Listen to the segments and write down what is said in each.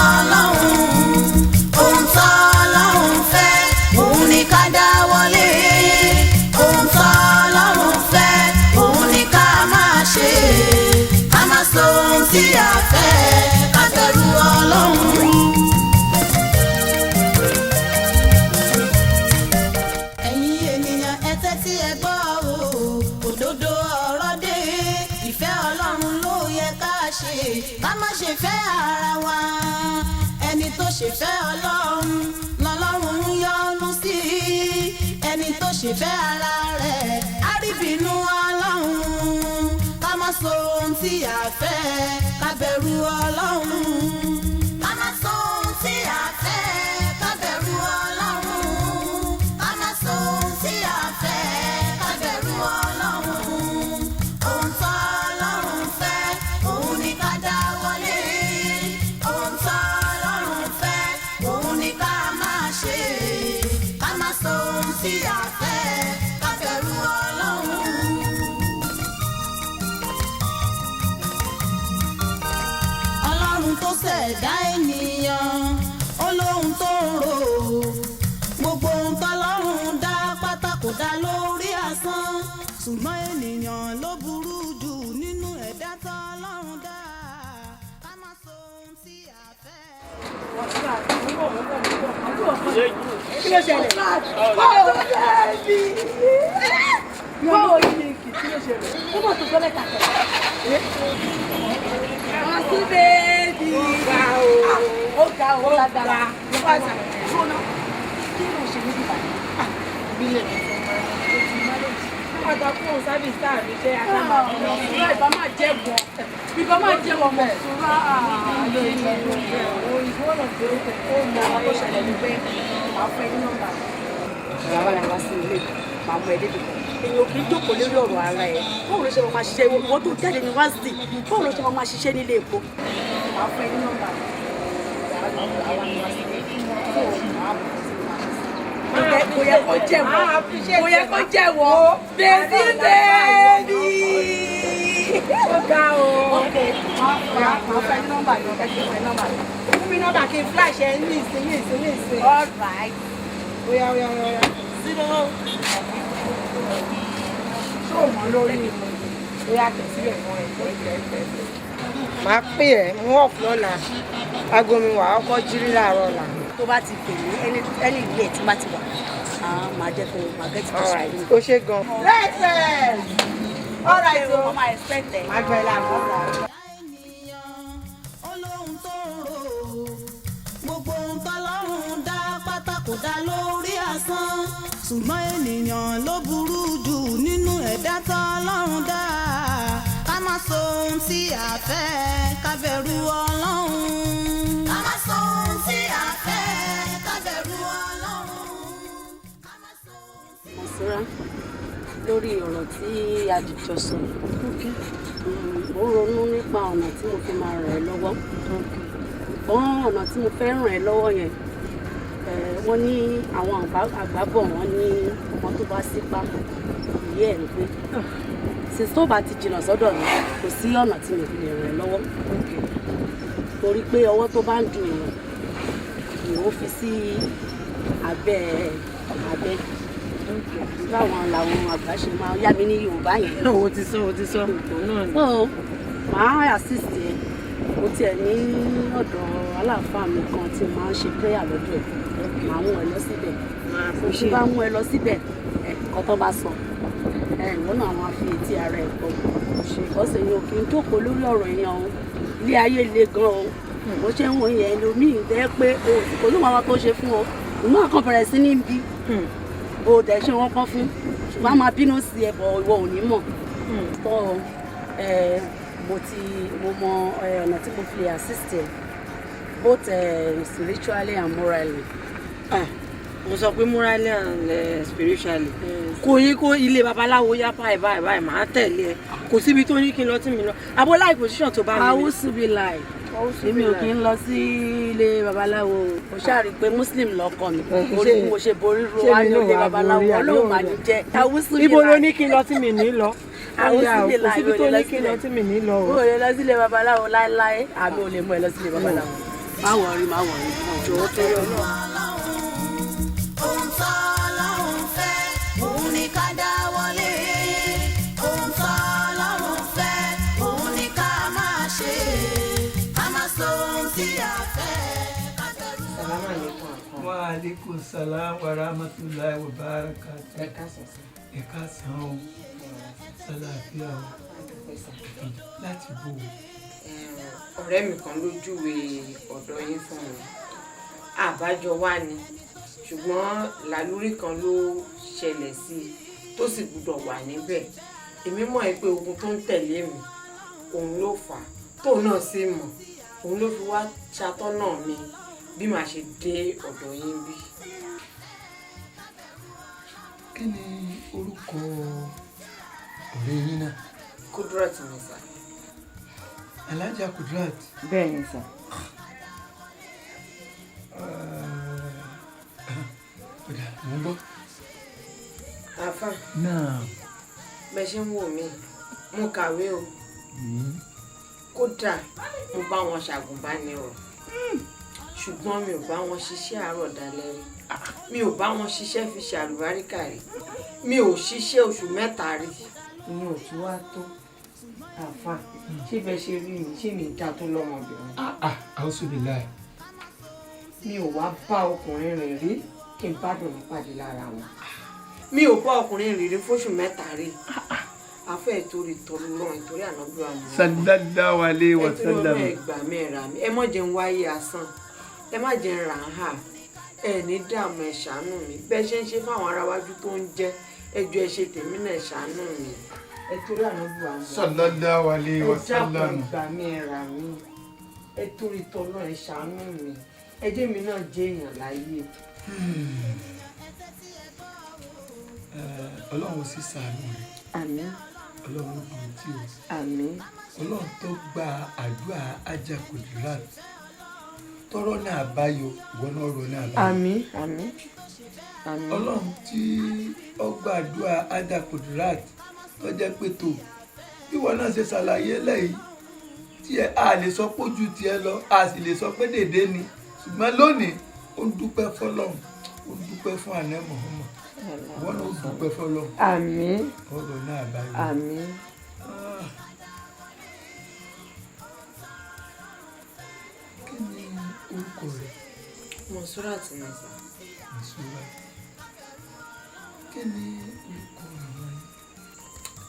Ọlọ́run. Ohun tó Ọlọ́run fẹ́, òun ni ká dáwọ́lé. Ohun tó Ọlọ́run fẹ́, òun ni ká máa ṣe. Ká má sọ ohun tí a fẹ́, ká bẹ̀rù Ọlọ́run. Ẹ̀yin ènìyàn, ẹ tẹ́tí ẹ gbọ́ o, òdodo ọ̀rọ̀ dé. Ìfẹ́ Ọlọ́run ló yẹ ká ṣe, ká má ṣe fẹ́ ara wa. Ẹni tó ṣe fẹ́ Ọlọ́run lọ́lọ́run ń yọ́nú sí. Ẹni tó ṣe fẹ́ ara rẹ̀ á rí bínú Ọlọ́run. Ká má sọ ohun tí a fẹ́, ká bẹ̀rù Ọlọ́run. Ká má sọ ohun tí a fẹ́, ká bẹ̀rù Ọlọ́run. Ká má sọ ohun tí a fẹ́, ká bẹ̀rù Ọlọ́run. Ohun tó Ọlọ́run fẹ́, òun ni ká dáwọ́lé. Ohun tó Ọlọ́run fẹ́, òun ni ká máa ṣe. Ká má sọ ohun tí a fẹ́, ká bẹ̀rù Ọlọ́run. Ọlọ́run tó ṣẹ̀dá ènìyàn, ó lóhun tó ń rò ó. Gbogbo ohun tọ́lọ́run dá pátá kò dá lórí asán, ṣùgbọ́n ènìyàn ló burú jù nínú ẹ̀dá tọ́lọ́run dá. Ká má sọ ohun tí a fẹ́. Kí ló ṣẹlẹ̀? Báwo ni báwo ni kí ló ṣẹlẹ̀? Ó mọ̀ tó gbọ́dọ̀ kàkẹ́. Àti baby. Ó ga o, ó lágbára. Ṣọ́nà, kí ló ṣe níbí báyìí? Ìbílẹ̀ mi fún ọmọ tó ti má lè ṣe. Pàtàkùn service tá a fi ṣe àtàmà Ìṣúra ìbá máa jẹ́ wọ̀. Ìbá máa jẹ́ wọ̀ mọ̀. Ìṣúra ìwọ́n tó ó mọ ọmọ tó ṣẹlẹ̀ ní pé màá fún ẹ ní nọ́mbà. Bàbá mi wá sí ilé, màá mú ẹ débi kan. Èèyàn kì í jókòó lórí ọ̀rọ̀ ara ẹ̀. Báwo ló ṣe máa ṣiṣẹ́ ìwọ tó jáde yunifásitì? Báwo ló ṣe máa ṣiṣẹ́ nílé epo? Màá fún ẹ ní nọ́mbà. Bàbá mi wá sí ilé. Tó màá bọ̀ sí kò yẹ kó jẹ́wọ́, kò yẹ kó jẹ́wọ́, baby baby. Ó ga o. Ok, máa fẹ́ ní nọ́mbà yìí, ẹ ti fẹ́ nọ́mbà yìí. Fún mi nọ́mbà kí n flash ẹ ní ìsín, ní ìsín, ní ìsín. All right. Óyá, óyá, óyá. 0. Ṣé o mọ̀ lórí mi? Óyá, tẹ̀ síbẹ̀ fún ẹ. Tẹ̀ tẹ̀ tẹ̀ tẹ̀. Màá pè ẹ́, mú off lọ́la. Aago mi wà á kọ́ jírí láàárọ̀ ọ̀la. Tó bá ti pè mí ẹni ilé ẹ̀ tí bá ti wà, máa jẹ́ kó máa get to All right, school. ó ṣe gan. Lẹ́sẹ̀! All right o. o. Máa expect ẹ. Màá gbọ́ ẹ láàbọ̀. Ènìyàn ó lóhun tó ń rò ó. Gbogbo ohun tọ́lọ́run dá pátá kò dá lórí asán, ṣùgbọ́n ènìyàn ló burú jù nínú ẹ̀dá tọ́lọ́run dá. Ká má sọ ohun tí a fẹ́, ká bẹ̀rù Ọlọ́run. Ká má sọ ohun tí a fẹ́, ká bẹ̀rù Ọlọ́run. Ká má sọ ohun tí. Mọ̀súrà, lórí ọ̀rọ̀ tí a dìjọ sọ, mo ń ronú nípa ọ̀nà tí mo fi máa ràn ẹ́ lọ́wọ́. Ṣùgbọ́n ọ̀nà tí mo fẹ́ ràn ẹ́ lọ́wọ́ yẹn, wọ́n ní àwọn àgbà bọ̀, wọ́n ní ọmọ tó bá sípá, ìyá ẹ̀ ń gbé. Since tó bá ti jìnnà sọ́dọ̀ mi, kò sí ọ̀nà tí mi fi lè ràn ẹ́ lọ́wọ́, torí pé ọwọ́ tó bá ń dùn èèyàn, èèyàn ó fi sí abẹ́. Báwọn làwọn àgbà ṣe máa yá mi ní Yorùbá yẹn. O ti sọ, o ti sọ. Òun náà ni. So màá assist ẹ. Mo tiẹ̀ ní ọ̀dọ̀ aláàfáà mi kan tí máa ń ṣe prayer lọ́dọ̀ ẹ̀, màá mú ẹ lọ síbẹ̀. Máa Mo ṣe bá mú ẹ lọ síbẹ̀ ẹ, nǹkan tó bá sọ ẹ, ìwọ náà máa fi etí ara ẹ gbọ́. Ọ̀sẹ̀ yẹn ò kì í jókòó lórí ọ̀rọ̀ èèyàn o. Ilé ayé le gan o. Bó ṣe ń wo yẹn, lómii tẹ́ pé o kò ní wọn tó ṣe fún ọ, ìmú àkàn bẹ̀rẹ̀ sí ní bí bó o dẹ̀ ṣe wọ́n kán fún, ṣùgbọ́n a máa bínú sí ẹ bọ̀, ìwọ ò ní mọ̀ tó ẹ. Mo ti mo mọ ọ̀nà tí mo fi lè assist ẹ, both spiritually and morally. Ah, mo sọ pé morally and spiritually, kò yí kó ilé babaláwo yá báyìí báyìí báyìí, màá tẹ̀lé ẹ. Kò síbi tó ní kí n lọ tí mi lọ àbó láì position tó bá mi ní. Awúsùbí láì, èmi ò kí ń lọ sí ilé babaláwo. Mo ṣáà rí i pé Muslim lọkọ mi, orí bí mo ṣe borí ro Ṣé wá mi ní náà ilé wá babaláwo borí àbí Ọlọ́run òun mà ní lọ? jẹ́ awúsùbí. Ibo ló ní kí n lọ tí mi ní lọ? Awúsùbí Kò láì, síbi ò tó lè lọ ní kí n lọ sílẹ̀. tí mi ní lọ o. O ò lè lọ sílé babaláwo láéláé, àbí o lè mú ẹ lọ sílé babaláwo. Má worry, má worry. Jọ̀ọ́, torí Ọlọ́run. Ohun tó Ọlọ́run fẹ́, òun ni ká dáwọ́lé. Ohun tó Ọlọ́run fẹ́, òun ni ká máa ṣe. Ká má sọ ohun tí a fẹ́, ká bẹ̀rù. Salaam alaikum, àfáà. Wa alaikum salam wa rahmatulahi wa barakatuh. Ẹ káàsán sir. Ẹ káàsán o, sálàáfíà o. Adúpẹ́ sir. Láti bò ó? Ọ̀rẹ́ mi kan ló júwe ọ̀dọ̀ yín fún mi. Àbájọ wá ni, ṣùgbọ́n làlúrí kan ló ṣẹlẹ̀ sí i tó sì gbúdọ̀ wà níbẹ̀. Èmi mọ̀ ẹ́ pé ogun tó ń tẹ̀lé mi òun ló fà á, tóun náà sì mọ̀, òun ló fi wá ṣàtọ́nà mi bí màá ṣe dé ọ̀dọ̀ yín bí. Kí ni orúkọ ọ̀rẹ́ yín náà? Kudrat ni sir. Alhaja Kudrat. Bẹ́ẹ̀ ni sir. Ó dáa, mò ń gbọ́. Àfà, Náà. bẹ́ẹ̀ ṣe ń wò mí, mo kàwé o. Kódà mo bá wọn ṣàgùnbánirọ̀, ṣùgbọ́n mi ò bá wọn ṣiṣẹ́ àárọ̀ dalẹ́ rí, mi ò bá wọn ṣiṣẹ́ fi ṣe àlùbáríkà rí, mi ò ṣiṣẹ́ oṣù 3 rí. Ìyẹn ò tún wá tó, àfà. Ṣé bẹ́ẹ̀ ṣe rí mi, ṣé mi dá tó lọ́mọbìnrin? Ah, auzubillahi. Mi ò wá bá ọkùnrin rìn rí kí n bá dùn nípàdé lára wọn. Mi ò bá ọkùnrin rìn rí fóṣù 3 rí. Afẹ́ ìtorí tọlọ́run, ìtorí ànábì wa Muhammad. Sallallahu alayhi wa Ẹ torí sallam. Ọlọ́run, ẹ gbà mí, ẹ rà mí. Ẹ má jẹ́ ń wáyé asán, ẹ má jẹ́ ń rà ń hà. Ẹ ní dààmú, ẹ ṣàánú mi. Bẹ́ẹ̀ ṣe ń ṣe fáwọn aráwájú tó ń jẹ́, ẹ jọ̀ọ́, ẹ ṣe tèmi náà, ẹ ṣàánú mi. Ẹ torí ànábì wa Muhammad. Sallallahu alayhi wa Ẹ dákun, sallam. ẹ gbà mí, ẹ rà mí. Ẹ torí tọlọ́run, ẹ ṣàánú mi. Ẹ jẹ́ mi náà jẹ́ èèyàn láyé. Ọlọ́run sì ṣàánú rẹ̀. Àmín. Ọlọ́run ó dùn tí o. Àmín. Ọlọ́run tó gba àdúrà Haja Kudrat tọrọ náà àbáyọ, ìwọ náà rọ náà àbáyọ. Àmín, àmín, àmín. Ọlọ́run tí ó gba àdúrà Haja Kudrat tó jẹ́ pé tó ìwọ náà ṣe ṣàlàyé lẹ́yìn tí ẹ a lè sọ pé ojú tiẹ̀ lọ, a sì lè sọ pé dèdè ni, ṣùgbọ́n lónìí ó ń dúpẹ́ fọlọ́run, ó ń dúpẹ́ fún àná Muhammad, ìwọ náà ó dúpẹ́ fọlọ́run. Àmín. Ọ̀rọ̀ náà àbáyọ. Àmín. Ah. Kí ni orúkọ rẹ? Monsurat ni sir. Mọ̀súrà. Kí ni orúkọ màmá yín?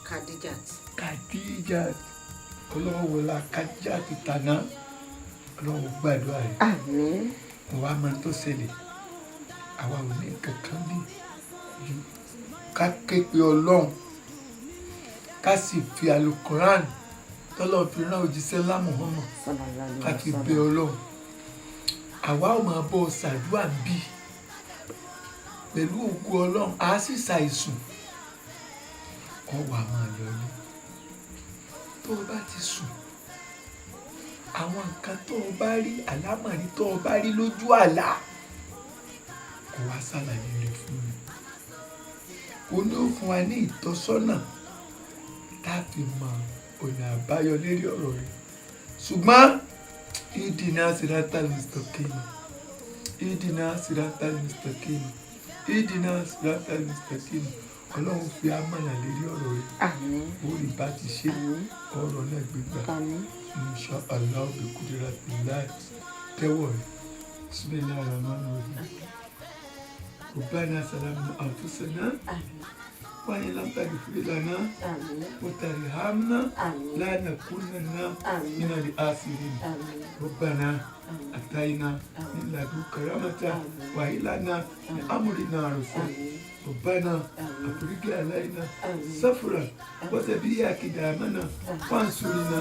Khadijat. Khadijat. Ọlọ́run wọlá Khadijat tàná, Ọlọ́run gbàdúrà rẹ̀. Àmín. Mo wá máa tó ṣẹlẹ̀, àwa ò ní kankan bí ju ká ké pe Ọlọ́run, ká sì fi alukoran tọ́lọ́run fi rán òjíṣẹ́ ńlá Muhammad, ká fi bẹ Ọlọ́run. Àwa ò máa bọ́ ṣàdúrà bí pẹ̀lú ògo Ọlọ́run, a sì ṣàìsùn. Ọwọ́ a máa lọ ilé. Tó o bá ti sùn, àwọn nǹkan tó o bá rí, àlámọ̀rí tó o bá rí lójú àlá, kó wá ṣàlàyé rẹ̀ fún mi. O ní ó fún wa ní ìtọ́sọ́nà tá a fi mọ ọ̀nà àbáyọ lérí ọ̀rọ̀ rẹ̀. Ṣùgbọ́n ìdìnnà siratal mustaqim, ìdìnnà siratal mustaqim, ìdìnnà siratal mustaqim, Ọlọ́run fi amọ̀nà lérí ọ̀rọ̀ rẹ̀. Àmín. Ó rí bá ti ṣe ọ̀rọ̀ náà gbégbá. Àmín. Insha Allah bi kudratillah. Tẹ́wọ̀ rẹ̀. Bismillahir rahmanir rahim. Rabbana zalamna anfusana wa in lam taghfir lana wa tarhamna lanakunanna minal khasirin. Rabbana atina min ladunka rahmatan wa hayyi lana min amrina rashada. Rabbana afrigh alayna sabran wa thabbit aqdamana wansurna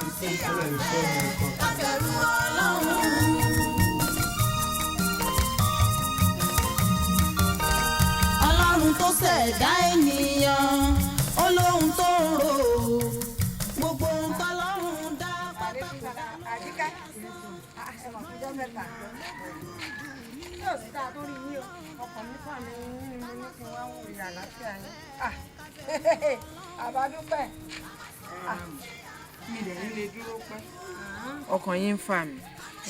ala al-qawmi al-kafirin. Ká bẹ̀rù Ọlọ́run. Ọlọ́run tó ṣẹ̀dá ènìyàn, ó lóhun tó ń rò ó. Gbogbo ohun tọ́lọ́run dá pátápátá. Àjíkẹ́, ẹ̀wọ̀n fúnjọ́ mẹ́ta. Yóò sì dáa tó rí yín o. Ọkàn mi fà mí ní mo ní kí n wá wò ìyá àlàáfíà yín. Àbádúpẹ́. Mi lè ní lè dúró pẹ́. Ọkàn yín ń fà mí.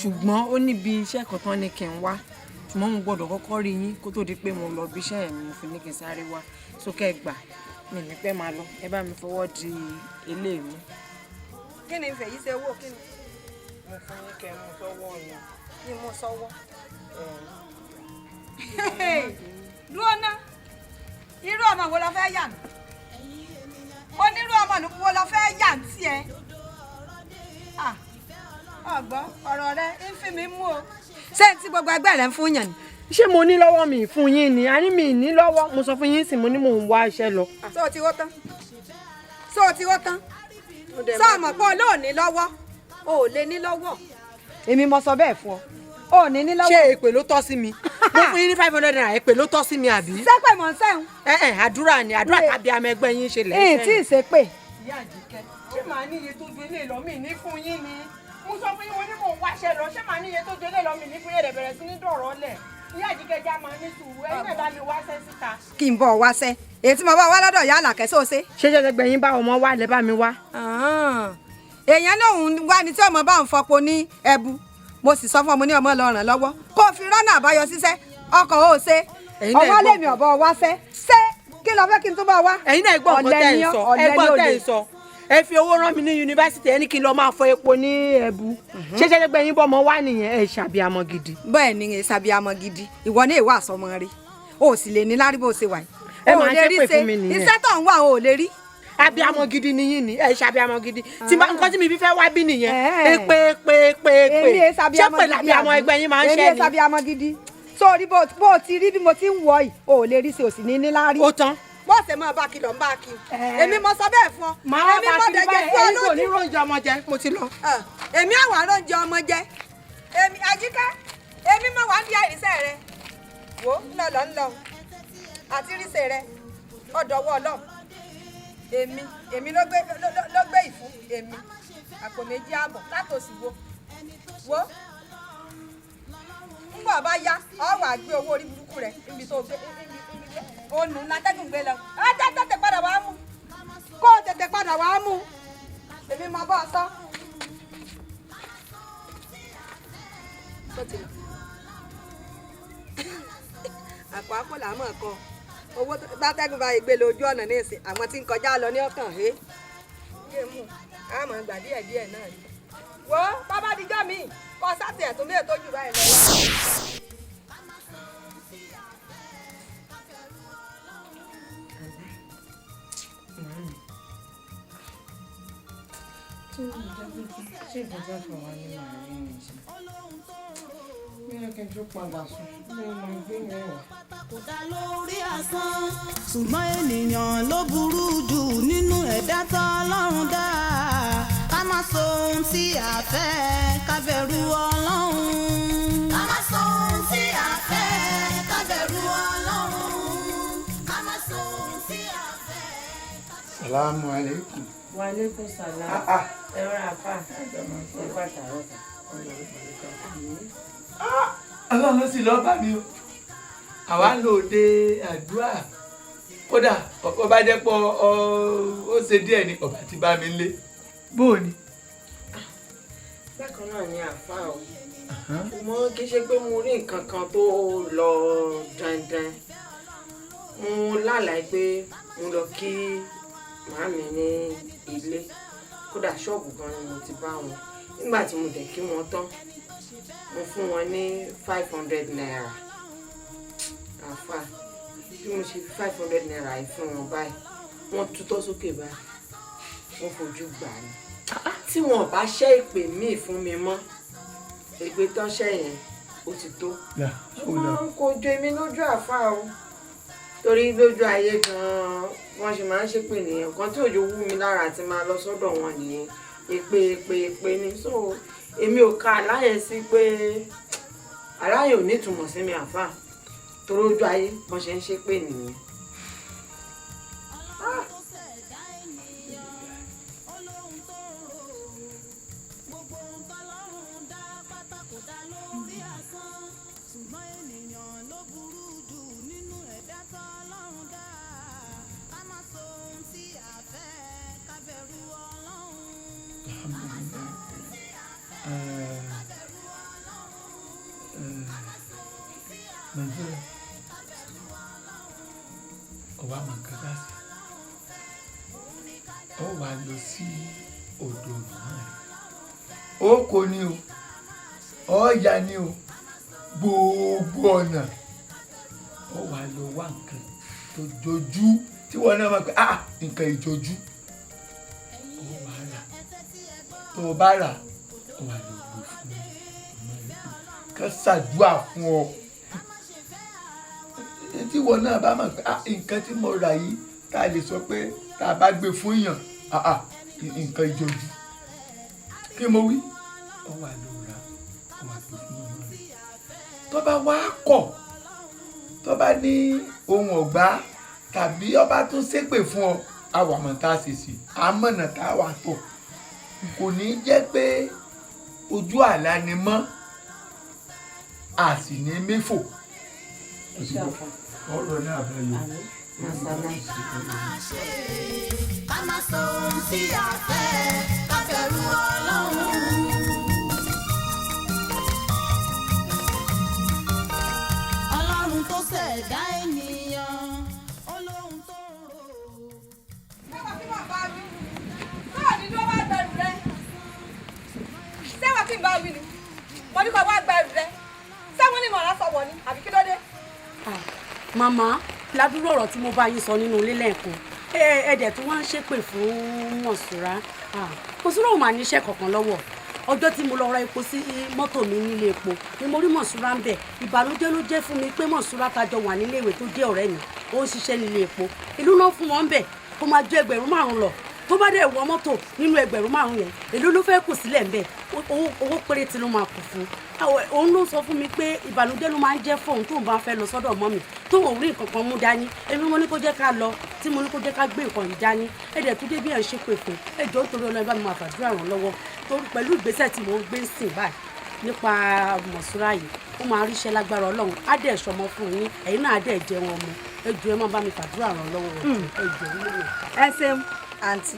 Ṣùgbọ́n ó níbi iṣẹ́ kan tán ní kí n wá, ṣùgbọ́n mo gbọ́dọ̀ kọ́kọ́ rí yín kó tó di pé mo lọ bí iṣẹ́ yẹn ni mo fi ní kí n sáré wá sókè. Gbà mí ní pẹ́ máa lọ, ẹ bá mi fọwọ́ di eléyìí mú. Kí ni ìfẹ́ yìí ṣe owó kí ni? Mo fún yín kẹ́ ẹ mú sọ́wọ́ yẹn. Kí n mú sọ́wọ́. Dúró ná, irú ọmọ wo la fẹ́ yà mí? Mo nírú ọmọ wo la fẹ́ yà ń tiẹ̀? Ọ̀gbọ́n ọ̀rọ̀ rẹ ń fi mi mú o. Ṣé n tí gbogbo ẹgbẹ́ rẹ ń fún yàn ni? Ṣé mo ní lọ́wọ́ mi fún yín ni? A ní mi ní lọ́wọ́. Mo sọ fún yín sí, mo ní mò ń wá iṣẹ́ lọ. Ṣé o ti wó tán? Ṣé o ti wó tán? Ṣé o mọ̀ pé o lóò ní lọ́wọ́? O ò lè ní lọ́wọ́. Èmi mo sọ bẹ́ẹ̀ fún ọ, o ò ní ní lọ́wọ́. Ṣé èpè ló tọ́ sí mi? Mo fún yín ní ₦500, èpè ló tọ́ sí mi àbí? Sẹ́pẹ̀ mọ̀ ń sẹ́hun. Ẹ ẹ, àdúrà ni, àdúrà tàbí àmọ́ ẹgbẹ́ yín ṣe lẹ́sẹ̀. Èyí tí ì ṣe pé. Ìyá Àjíkẹ́, ṣé màá ní iye tó ju eléyìí lọ mí ní fún yín ni? Mo sọ fún yín, mo ní mò ń wáṣẹ́ lọ. Ṣé màá ní iye tó ju eléyìí lọ mí ní fún yín? Rẹ̀ bẹ̀rẹ̀ sí ní dọ̀rọ̀ lẹ̀. Ìyá Àjíkẹ́, já máa ní sùúrù, ẹ̀yin náà bá mi wáṣẹ́ síta. Kí n bọ̀ wáṣẹ́ èyí tí mo bá wá lọ́dọ̀ ìyá Àlàkẹ́ sóo ṣe. Ṣé ṣẹṣẹ gbẹ̀yìn bá ọmọ wa lẹ bá mi wá? Èèyàn lòun wá ní tí ọmọ bá ń fọpo ní ẹbu. Mo sì sọ fún ọmọ ní ọmọ lọ ràn lọ́wọ́ kó o fi rọ́nà àbáyọ síṣẹ́ ọkọ̀ ó ṣe ọwọ́ lèmi ọ̀bọ wáṣẹ́. Ṣé kí lọ fẹ́ kí n tún bá wá? Ẹ̀yin náà gbọ́ nǹkan tẹ́ ń sọ, ẹ gbọ́ tẹ́ ń sọ. Ẹ fi owó rán mi ní yunifásitì, ẹ ní kí n lọ máa fọ epo ní ẹbu. Ṣé ṣẹṣẹ gbẹ̀yìn bọ́ ọmọ wá nìyẹn? Ẹ ṣàbíamọ gidi. Bẹ́ẹ̀ ni, ẹ ṣàbíamọ gidi. Ìwọ ní ìwà àsọmọ rẹ o sì lè ní lárí bó ṣe wà yìí. Ẹ máa ṣe pè fún mi nìyẹn. Iṣẹ́ tó ń wà o ò lè rí. Abiyamọ gidi ni yín ni, ẹ ṣe abiyamọ gidi. Tí bá nǹkan tí mi fi fẹ́ wá bí nìyẹn. Èpè èpè èpè èpè, ṣé pè lábíamọ ẹgbẹ́ yín máa ń ṣe ni? Èmi ṣàbíamọ gidi. Sórí bó o ti rí bí mo ti ń wọ yìí, o ò lè rí sí, o sì ní ní lárí. Ó tán. Bó ṣe máa bá kìlọ̀ ń bá kí. Èmi mo sọ bẹ́ẹ̀ fún ọ. Màá bá kiri báyìí, ẹ̀yin kò ní róúnjẹ ọmọ jẹ, mo ti lọ. Èmi àwọn àròjẹ ọmọ jẹ. Èmi Àjíkẹ́, èmi mọ̀ wá ń di àìrísẹ́ rẹ. Wò ńlọlọ ńlọ àti rísẹ́ rẹ ọ̀dọ̀wọ́ ọlọ́run. Èmi èmi ló gbé ló gbé ìfún èmi àpò 2.5 látòsí. Wo wo, ńgbà bá yá ọ wà gbé owó orí burúkú rẹ níbi tó gbé ònù látẹ́gùn gbé lọ. Ẹ tètè padà wàá mú, kó o tètè padà wàá mú. Èmi máa bọ́ ọ sọ. Àpò àpò làá mọ̀ kọ́ owó bátẹ́gùn bá gbé lójú ọ̀nà ní ìsìn, àwọn tí ń kọjá lọ ní ọkàn he yé mú àmọ́ gbà díẹ̀ díẹ̀ náà ni. Wo bábá dijọ́ mi kọ́ sátì ẹ̀tún mi ètò jù báyìí lọ. Ṣé ìdájọ́ fún wa ní màá rí mi ṣe? Bí ẹ kí n tún padà sùn, bí mo gbé mẹ́wàá. Kò dá lórí asán, ṣùgbọ́n ènìyàn ló burú jù nínú ẹ̀dá tọ́lọ́run dá. Ká má sọ ohun tí a fẹ́, ká bẹ̀rù Ọlọ́run. Ká má sọ ohun tí a fẹ́, ká bẹ̀rù Ọlọ́run. Ká má sọ ohun tí a fẹ́. Salamu alaikum. Wa alaikum salam. Ẹ rọra àfà, ẹ kó àtàrọ̀. Ọlọ́run ló sì lọ́ọ́ bá mi o. Àwa ń lò dé àdúrà, kódà ọ̀pọ̀ bá jẹ́ pọ̀ ó ṣe díẹ̀ ni ọba ti bá mi lé. Bóò ni? Bákan náà ni àfà o, ṣùgbọ́n kì í ṣe pé mo rí nǹkan kan tó lọ dandan. Mo lálàá pé mo lọ kí màámi ní ilé, kódà ṣọ́ọ̀bù gan ni mo ti bá wọn. Nígbà tí mo dẹ̀ kí wọn tán, mo fún wọn ní ₦500. Àfà, bí mo ṣe fi ₦500 yìí fún wọn báyìí, wọ́n tutọ́ sókè báyìí, wọ́n fojú gbà ní. Tí wọn bá ṣẹ́ ìpè míì fún mi mọ́, èpè tán ṣẹ́ yẹn ó ti tó. Ṣùgbọ́n kò jọ èmi lójú àfà o, torí lójú ayé gan-an wọ́n ṣe máa ń ṣépè nìyẹn. Nǹkan tí òjò wú mi lára àti máa lọ sọ́dọ̀ wọn nìyẹn. Èpè èpè èpè ni. So èmi ò ka àláyé sí pé àláyé ò nítumọ̀ sí mi àfà, torí ojú ayé wọ́n ṣe ń ṣépè nìyẹn. Nàìjíríà ọwọ́ àmọ̀ nǹkan dá sí ọ wà lọ sí ọ̀dọ̀ màmá rẹ̀ ó kò ní o ọ̀ọ́yà ni o gbogbo ọ̀nà ọ wà lọ wá nǹkan tó jojú tí wọn náà máa pẹ́ ah nǹkan ìjojú ọ wà rà tó o bá rà ọ wà lọ gbé fún màmá rẹ̀ pé kán ṣàdúà fún ọ tí wọn náà bá mọ̀ pé ah nǹkan tí mo rà yìí tá a lè sọ pé tá a bá gbé fún yàn ah ah nǹkan ìjojú kí mo wí ọ wà lọ rà ọ wà gbé fún màmá rẹ̀ tó bá wá kọ̀ tó bá ní ohun ọ̀gbá tàbí ọba tún ṣépè fún ọ àwọn àmọ̀ tá a ṣe sí àmọ̀nà tá a wà tọ̀ kò ní jẹ́ pé ojú àlá ni mọ́ a sì ní méfò ọ̀rọ̀ náà bá yọ. Ká má sọ ohun tí a fẹ́, ká bẹ̀rù Ọlọ́run. Ọlọ́run tó ṣẹ̀dá ènìyàn, ó lóhun tó ń rò. Sẹ́wọ̀n kí wọ́n bá wí. Sọ́ọ̀ ni ló wá gbẹrù rẹ. Sẹ́wọ̀n kí n bá wí ni. Mo ní kó wá gbẹrù rẹ. Sẹ́wọ̀n ni mọ̀rá sọ̀wọ̀ ni àbí kí ló dé? Màmá, ládùúrò ọ̀rọ̀ tí mo bá yín sọ nínú ilé lẹ́ẹ̀kan, ẹ dẹ̀ tún wá ń ṣépè fún Mọ̀súrà. Mọ̀súrà ò mà níṣẹ́ kankan lọ́wọ́. Ọjọ́ tí mo lọ ra epo sí mọ́tò mi nílé epo ni mo rí Mọ̀súrà ń bẹ̀. Ìbànújẹ́ ló jẹ́ fún mi pé Mọ̀súrà tajọ wà nílé ìwé tó jẹ́ ọ̀rẹ́ mi, ó ń ṣiṣẹ́ nílé epo. Ìlú náà fún wọn ń bẹ̀ kó máa ju 5,000 lọ. Tó bá dẹ̀ wọ mọ́tò nínú 5,000 yẹn, èló ló fẹ́ kù sílẹ̀ ńbẹ̀? Owó péréte ló máa kù fún. Òun ló sọ fún mi pé ìbànújẹ́ ló máa ń jẹ́ fóun tóun bá fẹ́ lọ sọ́dọ̀ mọ́ mi, tóun ò rí nǹkan kan mú dání. Èmi mo ní kó jẹ́ ká lọ, tí mo ní kó jẹ́ ká gbé nǹkan yìí dání. Ẹ dẹ̀ tún dé bí ẹ̀ ń ṣépè fún. Ẹ jọ̀ọ́ nítorí Ọlọ́run, ẹ bá mi máa fàdúrà ràn lọ́wọ́. Torí pẹ̀lú ìgbésẹ̀ tí mò ń gbé sìn báyìí nípa Mọ̀súrà yìí, ó máa ríṣẹ́ lágbára Ọlọ́run. Á dẹ̀ ṣọmọ fún yín, ẹ̀yin náà á dẹ̀ jẹun ọmọ. Ẹ jọ̀ọ́ ẹ máa bá mi fàdúrà ràn lọ́wọ́. Ẹ jọ̀ọ́ mọ́. Ẹ ṣeun àǹtí.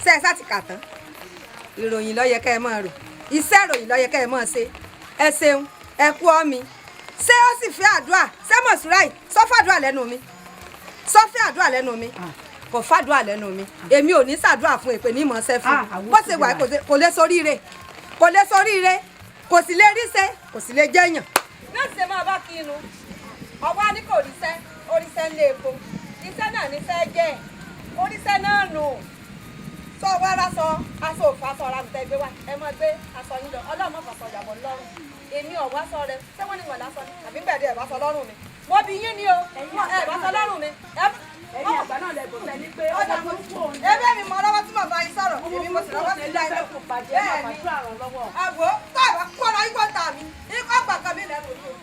Ṣé ẹ sá ti kà tán? Ìròyìn ló yẹ kẹ́ ẹ máa rò. Iṣẹ́ ìròyìn ló yẹ kẹ́ ẹ máa ṣe. Ẹ ṣeun, ẹ kú ọ mi. Ṣé ó sì fẹ́ àdúrà? Ṣé Mọ̀súrà yìí sọ fàdúrà lẹ́nu mi? Sọ fẹ́ àdúrà lẹ́nu mi? Kò fàdúrà lẹ́nu mi. Èmi ò ní ṣàdúrà fún èpè ní ìmọ̀ọ́sẹ́ fún. Bó ṣe wà kò lè soríire. Kò lè soríire. Kò sì lè ríṣẹ́, kò sì lè jẹ́yàn. Bí ó ṣe máa bá kí inú, ọwọ́ á ní kò ríṣẹ́, oríṣẹ́ ń lé epo. Iṣẹ́ náà níṣẹ́ jẹ́, oríṣẹ́ náà nù. Sọ wá rásọ, aṣọ òfò aṣọ ọ̀rá mi tẹ́ gbé wá. Ẹ máa gbé aṣọ yín lọ, Ọlọ́run má fàṣọ ìyàbọ̀ lọ́rùn. Èmi ò wá sọ rẹ, ṣé wọ́n ní wọ́n lásọ ni? Àbí gbẹ̀dẹ̀ ẹ̀ bá sọ lọ́rùn mi? Mo bí yín ni o, ẹ bá sọ lọ́rùn mi. Ẹ̀yin àgbà náà lẹ bọ̀ tẹ́lẹ̀ pé ọjà tó kù òun. Ebe mi mọ lọ́wọ́ tí mo bá yín sọ̀rọ̀, èmi mo sì lọ́wọ́ sí ilé ẹ̀kọ́. Bẹ́ẹ̀ ni, àgbo tó àbá kó ọ̀rọ̀ yín kó ta mi, ikọ́ gbàgbọ́ mi lẹ́nu mi o.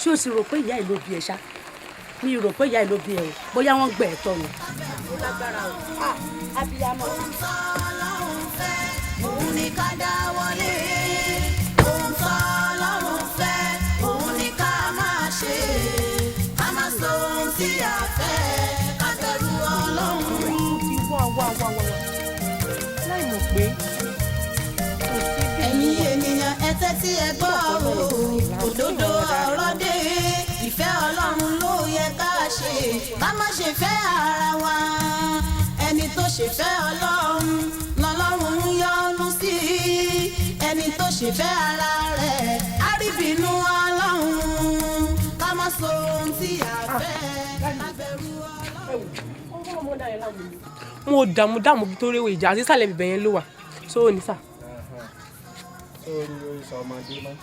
Ṣé o sì rò pé ìyá ẹ̀ ló bí ẹ ṣá? Mi rò pé ìyá ẹ̀ ló bí ẹ o, bóyá wọ́n gbẹ̀ ẹ́ tọ́ ni. Ó lágbára o. Abiyamọ. Ohun tó Ọlọ́run fẹ́, òun ni ká dáwọ́lé. Ohun tó Ọlọ́run fẹ́, òun ni ká máa ṣe. Ká má sọ ohun tí a fẹ́, ká bẹ̀rù Ọlọ́run. Ti wá wá wá wá wá láì mọ̀ pé kò sí bí. Ẹ̀yin ènìyàn ẹ tẹ́tí ẹ gbọ́ o, òdodo ọ̀rọ̀ dé. Ìfẹ́ Ọlọ́run ló yẹ ká ṣe, ká má ṣe fẹ́ ara wa. Ẹni tó ṣe fẹ́ Ọlọ́run lọ́lọ́run ń yọ́nú sí. Ẹni tó ṣe fẹ́ ara rẹ̀ á rí bínú Ọlọ́run. Ká má sọ ohun tí a fẹ́, ká bẹ̀rù Ọlọ́run. Mo dààmú dààmú bí tó réwé ìjà àti ìsàlẹ̀ bìbẹ̀ yẹn ló wà sóò ní sà. Sórí orí sọ ọmọdé mọ́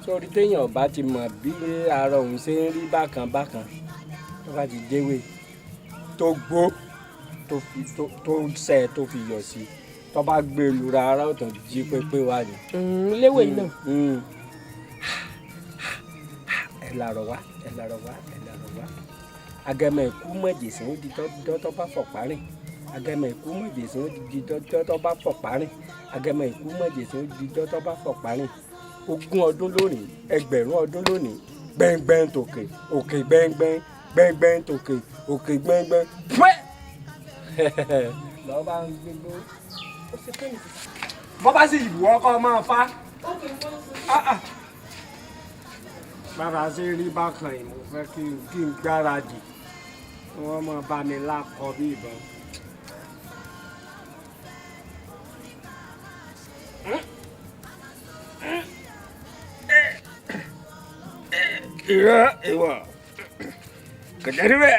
sórí téèyàn bá ti mọ̀ bí ara òun ṣe ń rí bákan bákan tó bá ti déwé tó gbó tó fi tó sẹ̀ tó fi yọ̀ sí tó bá gbé e lura ara ọ̀tọ̀ jí pépé wá ni. Léwé yìí náà. Ẹ làrọ̀ wá, ẹ làrọ̀ wá, ẹ làrọ̀ wá. Agẹmọ ìkú mọ̀jẹ̀sìn ó di tọ́tọ́ bá fọ̀pá rìn. Agẹmọ ìkú mọ̀jẹ̀sìn ó di tọ́tọ́ bá fọ̀pá rìn. Agẹmọ ìkú mọ̀jẹ̀sìn ó di tọ́tọ́ bá fọ̀pá rìn. 20 ọdún lónìí, 1000 ọdún lónìí, gbẹ̀ngbẹ̀ng tòkè, òkè gbẹ̀ngbẹ̀ng, gbẹ̀ngbẹ̀ng tòkè, òkè gbẹ̀ngbẹ̀ng, pẹ́! Lọ́ọ́ bá ń gbégbó. Bọ́ bá sì wù ọ́ kọ́ máa fa. Bàbá ṣe rí bákan yìí, mo fẹ́ kí n gbáradì kí wọ́n máa bá mi lákọ bí ìbọn. Ìrọ̀ ìwọ̀ kò jẹ́ níbẹ̀.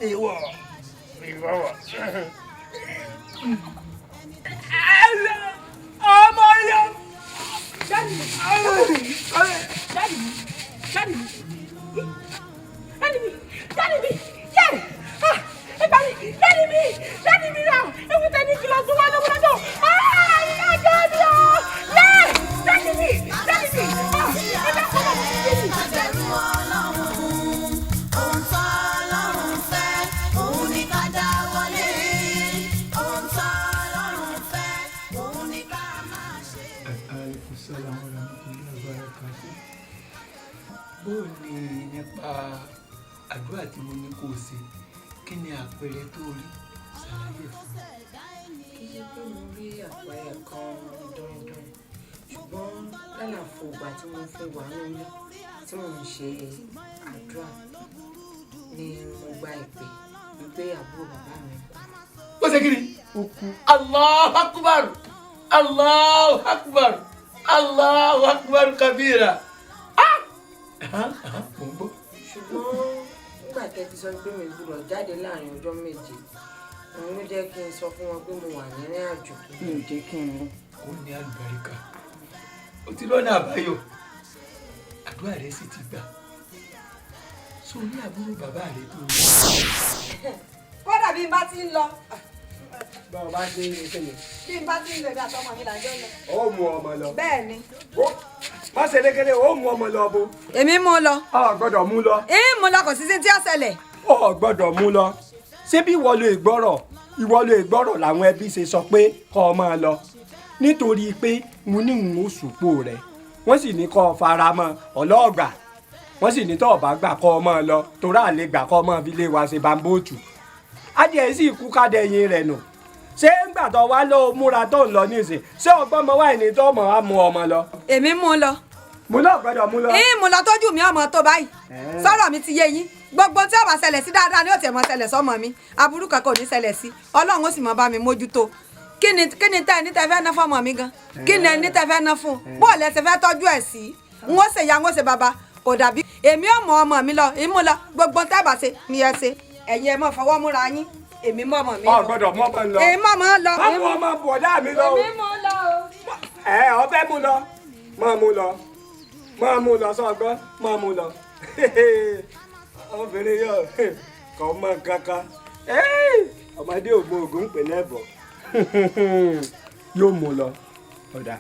Ìwọ̀ ìwọ̀. Ọmọ yẹn. Daddy mi, daddy mi, daddy mi, daddy mi, daddy mi, yẹ, ah, ẹ gbà mí, daddy mi, daddy mi rà, ewu tẹ ní kìlọ̀ tó wà lọ́wọ́ lọ́dọ̀, ah, ìyá jẹ́ mi o, yẹ, daddy mi, daddy mi, ah, ẹ bá kọ́ ọmọ mi sí mi. Bẹ̀rù Ọlọ́run, ohun tó Ọlọ́run fẹ́, òun ni ká dáwọ́lé. Ohun tó Ọlọ́run fẹ́, òun ni ká máa ṣe. Alaikum salaam wa rahmatullahi wa barakatuh. Bó o ní nípa àdúrà tí mo ní kó o ṣe, kí ni àpẹẹrẹ tó rí? Ṣàlàyé ẹ̀ fún mi. Kì í ṣe pé mo rí àpẹẹrẹ kan dandan, ṣùgbọ́n lálàfo ìgbà tí mo fi wà nílé tí mò ń ṣe àdúrà ni mo gba ìpè wípé àbúrò bàbá mi kú. Ó ṣe kí ni? Allahu akbar! Allahu akbar! Allahu akbar kabira! Ah! Aha, mo ń gbọ́. Ṣùgbọ́n nígbà tẹ́ ti sọ pé mi gbọ́dọ̀ jáde láàrin ọjọ́ 7, òun ló jẹ́ kí n sọ fún wọn pé mo wà nírìn àjò. Mi ò jẹ́ kí n lọ. Ó ní àlùbáríkà. Ó ti lọ́nà àbáyọ. Àdúrà rẹ̀ sì ti gbà. So ní àbúrò bàbá rẹ̀ tó rí. Kódà bí n bá ti ń lọ, Bá ọ bá dé ilé mi. bí n bá ti ń lọ, èmi àtọmọ mi là ń jọ lọ. Ó mú ọmọ lọ. Bẹ́ẹ̀ ni. Má ṣe lékeré, ó mú ọmọ lọ bo. Èmi mú un lọ. Ọ gbọ́dọ̀ mú lọ. Èmi mú lọ, kò sí sí tí ó ṣẹlẹ̀. Ọ gbọ́dọ̀ mú lọ. Ṣé bí ìwọ lo ìgbọ́rọ̀? Ìwọ lo ìgbọ́rọ̀ làwọn ẹbí ṣe sọ pé kọ́ ọ máa lọ. Nítorí pé mo ní n ó sùpò rẹ̀. Wọ́n sì ní kọ́ ọ fara mọ́ ọlọ́ọ̀gbà. Wọ́n sì ní tọ́ ọ̀bá gbà kọ́ ọ máa lọ. Torá àlè gbà kọ́ ọ máa fi lé wa ṣe bambóòtù. Adìẹ sì kú kádẹ́yìn rẹ̀ nù. Ṣé ńgbà tó wá lọ múra tó ń lọ nísìn? Ṣé ọgbọ́n mọ wáìní tó mọ̀ á mú ọmọ lọ? Èmi mú un lọ. Mo náà gbọ́dọ̀ mú lọ. Èmi mú lọ tójú mi ọmọ tó báyìí. Sọ̀rọ̀ mi ti yé yín. Gbogbo tí ó bá ṣẹlẹ̀ sí dáadáa ni ó tiẹ̀ mọ́ ṣẹlẹ̀ sọ́mọ mi. Aburú kankan ò ní ṣẹlẹ̀ sí. Ọlọ́run ó sì mọ́ bá mi mójútó. Kí ni tẹ́ ẹni tẹ́ fẹ́ ná fọ́mọ mi gan? Kí ni ẹni tẹ́ fẹ́ ná fún un? Bó lẹ ṣe fẹ́ tọ́jú ẹ̀ sí? N ó ṣe ya, n ó ṣe bàbá. Kò dàbí. Èmi ò mọ ọmọ mi lọ, ìmú lọ. Gbogbo tẹ́ bá ṣe ni ẹ ṣe. Ẹ̀yin ẹ mọ́ fọwọ́ múra yín. Èmi mọ́ ọmọ mi lọ. Ọ gbọ́dọ̀ mú ọmọ lọ. Èmi mọ́ ọmọ lọ. Má mú ọmọ bọ̀dá mi lọ. Èmi mú lọ o. Ẹ ọ fẹ́ mú lọ. Má mú lọ. Má mú lọ sọ́gbọ́n. Má mú lọ. Obìnrin yóò kọ́ mọ kankan. Ọmọdé ò mọ ògùn ń pè lẹ́bọ̀. Yóò mú lọ. Ọ̀dà.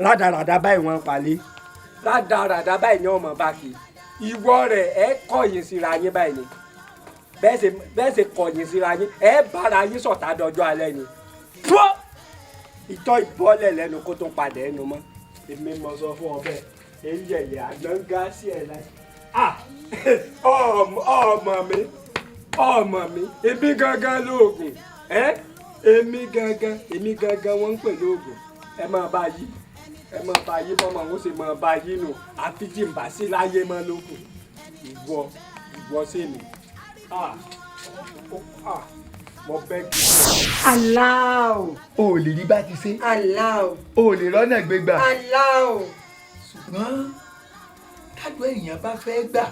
Rádaràdà báyìí wọ́n palẹ̀. Rádaràdà báyìí ni ọmọ bá kì í. Ìwọ rẹ̀ ẹ kọ̀yìn síra yín báyìí ni. Bẹ́ẹ̀ ṣe kọ̀yìn síra yín, ẹ bára yín sọ̀tá dọjọ́ alẹ́ ni. Fọ́! Ìtọ́ ìbọ́lẹ̀ lẹ́nu kó tó padà ẹnu mọ́. Èmi mọ sọ fún ọ bẹ́ẹ̀. Èyí yẹ̀yẹ̀ àná ń gá sí ẹ̀ láì. Ah! Ọmọ mi, ọmọ mi, èmi gangan lóògùn. Ẹ́ èmi gangan wọ́n ń pè lóògùn. Ẹ máa bá yí. Ẹ máa bá yí bọ́mọ ó sì máa bá yí nù. Àfi tí n bá sí láyé mọ́ lókun. Ìwọ sí mi. Ah! Ah! Mo bẹ́ kí. Allow. O ò lè rí bá ti ṣe. Allow. O ò lè rọ́nà gbégbà. Allow. Ṣùgbọ́n tádùn èèyàn bá fẹ́ gbà,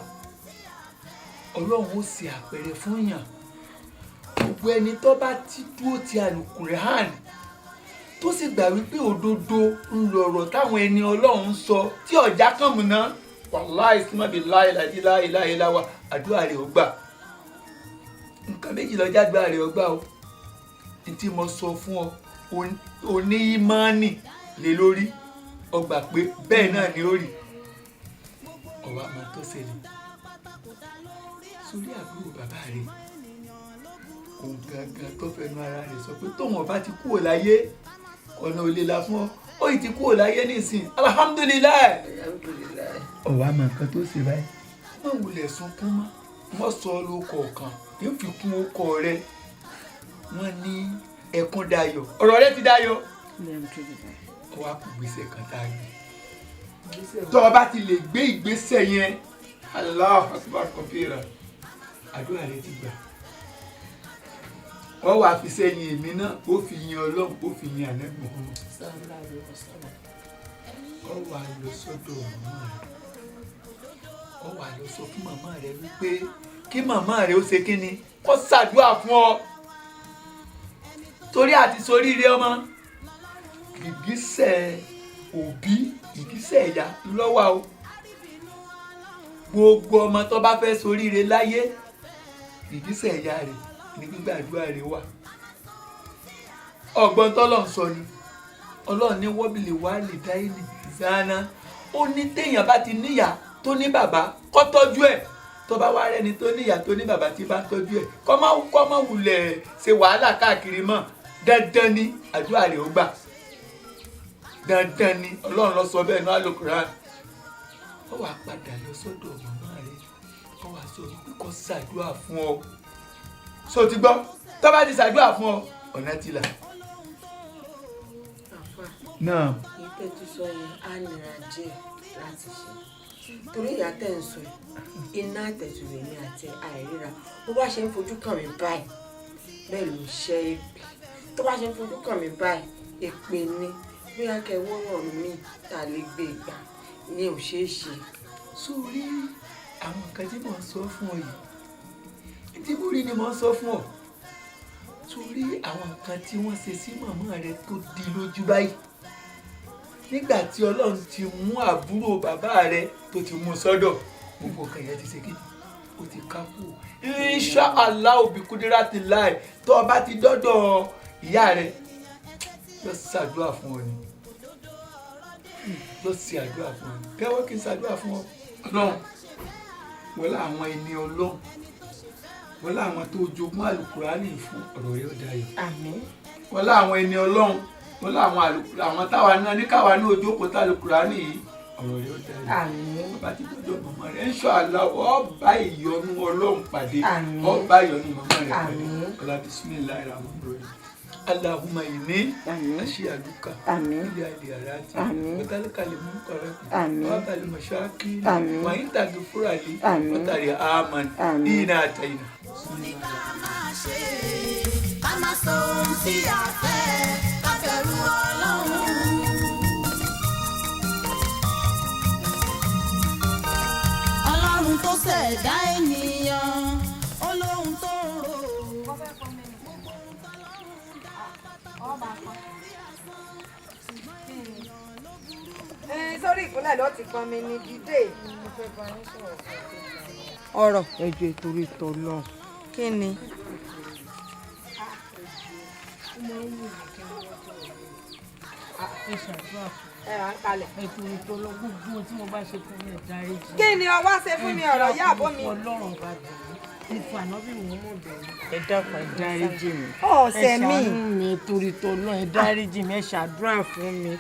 Ọlọ́run ó ṣe àpẹẹrẹ fún èèyàn. Gbogbo ẹni tó bá ti dúró ti Àlùkùránì tó sì gbà wípé òdodo ń lọ̀rọ̀ táwọn ẹni Ọlọ́run sọ tí ọ̀já kàn múná, wàláì símọ́bì láìláì láìláì láwa, àdúrà rẹ̀ ó gbà. Nǹkan méjì lọ́jà àdúrà rẹ̀ ó gbà o. Ní tí mo sọ fún ọ, o ní ìmánì lé lórí, o gbà pé bẹ́ẹ̀ náà ni ó rí. Ọ̀wá máa tó ṣẹlẹ̀. Sórí àbúrò bàbá rẹ̀, òun gangan tó fẹnu ara rẹ̀ sọ pé tóun ọba ti kúrò láyé, ọ̀nà ò lè là fún ọ. Ó yìí ti kúrò láyé nísìn. Alhamdulilayi. Ọ̀wá máa nǹkan tó ṣe báyìí. Má wulẹ̀ sunkún mọ́, wọ́n sọ ọ́ lóko kan ń fi kún ọkọ rẹ. Wọ́n ní ẹkún dayọ̀, ọ̀rọ̀ rẹ ti dayọ̀. Ó wá kù gbèsè kan tá a gbé. Tó o bá ti lè gbé ìgbésẹ̀ yẹn, Allahu Akbar kabira, àdúrà rẹ ti gbà. Wọ́n wàá fi sẹ́yìn èmi náà, ó fi yin Ọlọ́run, ó fi yin Ànábì Muhammad. Ó wàá lọ sọ́dọ̀ màmá rẹ, ó wàá lọ sọ fún màmá rẹ wípé kí màmá rẹ ó ṣe kíni, kó ṣàdúrà fún ọ, torí àti soríire ọmọ. Ìgbésẹ̀ òbí, ìgbésẹ̀ ìyá lọ́wọ́ o. Gbogbo ọmọ tó bá fẹ́ soríire láyé, ìgbésẹ̀ ìyá rẹ̀ ní gbígbàdúrà rẹ̀ wà. Ọgbọ́n tọ́lọ̀ ń sọ ni Ọlọ́run ní wọ́bìlì wá lè dá ìní zana. Ó ní téèyàn bá ti níyà tó ní bàbá kó tọ́jú ẹ̀. Tó bá wá rẹ́ni tó níyà tó ní bàbá tí bá tọ́jú ẹ̀, kó má wulẹ̀ ṣe wàhálà káàkiri mọ́. Dandan ni àdúrà rẹ̀ ó gbà, dandan ni. Ọlọ́run ló sọ bẹ́ẹ̀ ní Al-Qur'an. Ó wàá padà lọ sọ́dọ̀ màmá rẹ̀, ó wàá sọ wípé kó ṣàdúrà fún ọ. So ti gbọ́, tó bá ti ṣàdúrà fún ọ, ọ̀nà ti là. Náà èyí tẹ́ tún sọ yẹn á nira díẹ̀ láti ṣe, torí ìyá tẹ́ ń sọ yìí, iná àtẹ̀tùrẹ̀ mi àti àìríra. Bó bá ṣe ń fojú kàn mí báyìí, bẹ́ẹ̀ ló ń ṣe èpè. Tó bá ṣe ń fojú kàn mí báyìí, èpè ni. Bóyá kẹ́ wọ́rọ̀ mi ta lè gbé ìgbà ni ò ṣeé ṣe. Sórí àwọn nǹkan tí mò ń sọ fún ọ yìí, tí mo rí ni mò ń sọ fún ọ. Sórí àwọn nǹkan tí wọ́n ṣe sí màmá rẹ tó di lójú báyìí, nígbà tí Ọlọ́run ti mú àbúrò bàbá rẹ tó ti mú sọ́dọ̀, gbogbo nǹkan yẹn ti ṣe kí ó ti ká kú. Insha Allah òbí kúndínlá ti láì. Tó o bá ti dọ́dọ̀ ìyá rẹ, yóò ṣàdúrà fún ọ ni, yóò ṣe àdúrà fún ọ ni. Kẹ́wọ́ kí n ṣàdúrà fún ọ. Ọlọ́run wọlé àwọn ẹni Ọlọ́run, wọlé àwọn tó jogún àlùkùránì fún, ọ̀rọ̀ rẹ ó dayọ̀. Àmín. Wọlé àwọn ẹni Ọlọ́run, wọlé àwọn àlùkùránì, àwọn táwa náà ní káwa ní ojókòó tàlùkùránì yìí, ọ̀rọ̀ rẹ ó dayọ̀. Àmín. Bàbá ti dọ́dọ̀ màmá rẹ, insha Allah ó bá ìyọ́nú Ọlọ́run pàdé, Àmín. ó bá ìyọ́nú màmá rẹ pàdé. Àmín. Ọlá bismillahir rahmanir rahim. Allahumma inni Àmín. as'aluka Àmín. ilé aliyarati Àmín. watalika limunkarati Àmín. wabali mashakili Àmín. wa in tagfura li Àmín. watari aman Àmín. ina ataina. Ní ká máa ṣe, ká má sọ ohun tí a fẹ́, ká bẹ̀rù Ọlọ́run. Ọlọ́run tó ṣẹ̀dá ènìyàn, ó lóhun tó ń rò. Sórí ìkúnlẹ̀ ló ti pọn mi ní dídé. Ọ̀rọ̀ Ẹ jọ̀ọ́ torí t'Ọlọ́run. kí ni? Ẹ ṣàdúrà fún Ẹ à ń kalẹ̀. mi. Ẹ torí t'Ọlọ́run, gbogbo ohun tí mo bá ṣe fún mi, ẹ dáríjì. Kí ni ọwá ṣe fún mi, ọ̀rọ̀ yá àbó mi? Ọlọ́run bá bẹ̀ mí. Mo fún ànábì mi mọ̀ bẹ̀ mí. Ẹ dákun, ẹ dáríjì mi. Ọ̀sẹ̀ Ẹ mi. ṣàánú mi, ẹ torí t'Ọlọ́run, ẹ dáríjì mi, ẹ ṣàdúrà fún mi.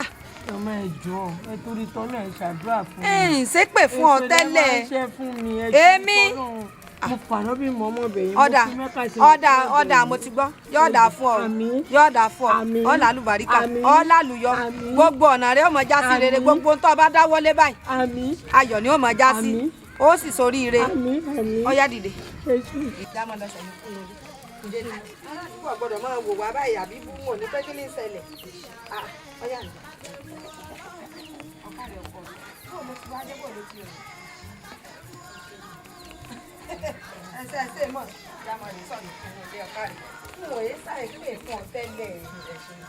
Ọmọ ẹ jọ̀ọ́, ẹ torí t'Ọlọ́run, ẹ ṣàdúrà fún mi. Ẹ ń ṣépè fún ọ Èso lẹ máa ń tẹ́lẹ̀. ṣe fún mi, ẹ torí Èmi? t'Ọlọ́run. Mo fún ànábì mọ̀ mọ̀ bẹ̀ yín. Mo Ọ̀dà fi Mẹ́kà ṣe ọ̀dà ìfẹ́ ọ̀dà bẹ̀ mo yín. ti gbọ́. Yọ̀ọ̀dà fún ọ. Àmín. Yọ̀ọ̀dà fún ọ. Àmín. Ọ̀là àlùbáríkà. Àmín. Ọ̀là àlùyọ. Àmín. Gbogbo ọ̀nà rẹ ó máa já sí rere. Àmín. Gbogbo ohun tó o bá dáwọ́lé báyìí, Àmín. ayọ̀ ni ó máa já sí. Àmín. Ó sì soríire. Àmín. Àmín. Ọ̀yá dìde. Ẹ ṣé. Ìdámọ̀ lọ́sẹ̀ ní fún mi. Aládùúgbò gbọ́dọ̀ máa wò wá báyìí àbí bú wọn ní pé kí ní í ṣẹlẹ̀. Ah, ọ̀yá mi. Ọ̀kadà ọkọ mi. Bó ló ti wá dé, bó ló ti rìn? Ẹsẹ̀ ẹsẹ̀ mọ̀, ìdámọ̀ rẹ̀ sọ̀rọ̀ fún mi ilé ọ̀kadà. N ò yé sáì pé fún ọ tẹ́lẹ̀ ẹ̀ṣin.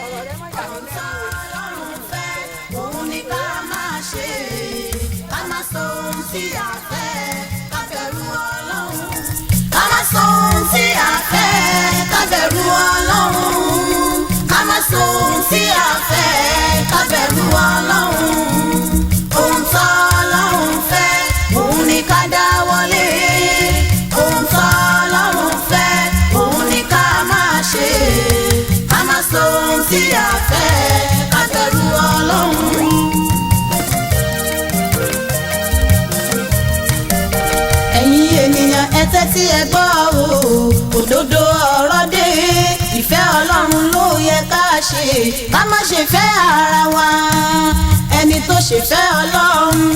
Ọ̀rọ̀ rẹ mọ̀ yà mí lẹ́nu o. Ọlọ́run fẹ́, òun ni ká máa ṣe, ká má sọ ohun tí a fẹ́, ká bẹ̀rù Ọlọ́run. Ká má sọ ohun tí a fẹ́, ká bẹ̀rù Ọlọ́run. Ká má sọ ohun tí a fẹ́, ká bẹ̀rù Ọlọ́run. Ohun tó Ọlọ́run fẹ́, òun ni ká dáwọ́lé. Ohun tó Ọlọ́run fẹ́, òun ni ká máa ṣe. Ká má sọ ohun tí a fẹ́, ká bẹ̀rù Ọlọ́run. tẹ́tí ẹ gbọ́ o, òdodo ọ̀rọ̀ dé. Ìfẹ́ Ọlọ́run ló yẹ ká ṣe, ká má ṣe fẹ́ ara wa. Ẹni tó ṣe fẹ́ Ọlọ́run.